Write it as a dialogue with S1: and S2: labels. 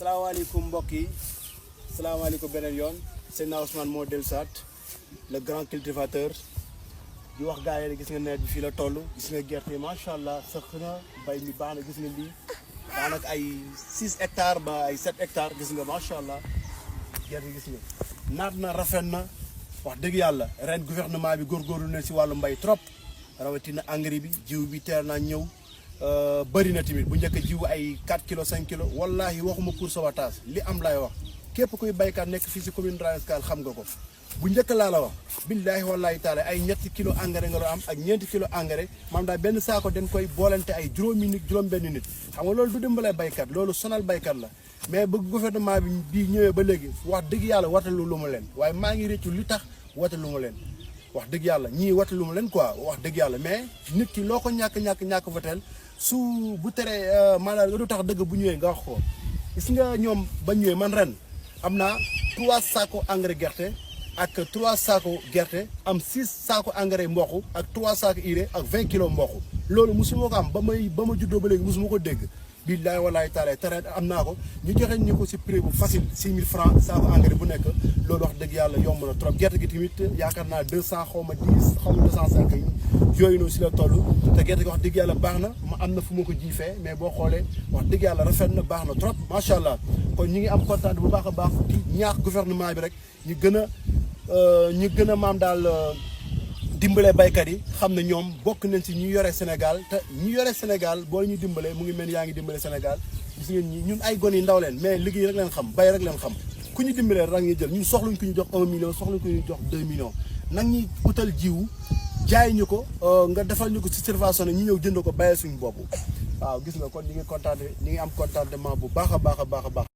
S1: salaamaaleykum mbokk yi salaamaaleykum beneen yoon Seydina Ousmane moo dellusaat le grand cultivateur di wax gars yi gis nga nawet bi fii la toll gis nga gerte macha allah sax na bay mi baax na gis nga lii daanaka ay 6 hectares ba ay 7 hectares gis nga macha allah gerte gis nga naat na rafet na wax dëgg yàlla ren gouvernement bi góorgóorlu na si wàllu mbay trop rawatina engrais bi jiw bi teel naa ñëw. bëri na tamit bu njëkk a jiw ay 4 kilos 5 kilos wallahi waxuma pour sabotage li am laay wax képp kuy baykat nekk fii si commune Rane Escale xam nga ko bu njëkk laa la wax billahi wallahi taala ay ñetti kilo engrais nga doon am ak ñeenti kilo engrais maanaam daal benn saako dañ koy boolante ay juróomi nit juróom-benn nit xam nga loolu du dimbalee baykat loolu sonal baykat la mais bëgg gouvernement bi bii ñëwee ba léegi wax dëgg yàlla watalu lu ma leen waaye maa ngi réccu li tax watalu ma leen wax dëgg yàlla ñii watalu ma leen quoi wax dëgg yàlla mais nit ki loo ko ñàkk votel su bu teree maanaam lu tax dëgg bu ñëwee nga wax ko gis nga ñoom ba ñëwee man ren am naa 3 saako engrais gerte ak 3 saako gerte am 6 saako engrais mboq ak 3 saako urée ak 20 kilos mboq loolu mosuma ko am ba ma juddoo ba léegi mosuma ko dégg billahi wallahi taala tere am naa ko ñu joxe ñu ko si prix bu facile 6000 francs saako engrais bu nekk loolu wax dëgg yàlla yomb na trop gerte gi tamit yaakaar naa 200 xaw ma 10 xaw ma 205 yi yooyu noonu si la toll te gerte gi wax dëgg yàlla baax na ma am na fu ma ko jiifee mais boo xoolee wax dëgg yàlla rafet na baax na trop macha allah kon ñu ngi am kontaan bu baax a baax di ñaax gouvernement bi rek ñu gën a maam daal dimbale baykat yi xam ne ñoom bokk nañ si ñu yore Sénégal te ñu yore Sénégal boo ñu dimbale mu ngi mel yaa ngi dimbale Sénégal gis ngeen ñi ñun ay gone yi ndaw leen mais liggéey rek leen xam bay rek leen xam ku ñu dimbalee rek ñu jël ñun soxluñ ku ñu jox 1 million soxluñ ku ñu jox 2 millions nag ñuy utal jiwu jaay ñu ko nga defal ñu ko si subvention ñu ñëw jënd ko bayee suñu bopp waaw gis nga kon ñi ngi kontaan ñi ngi am contentement bu baax a baax a baax a baax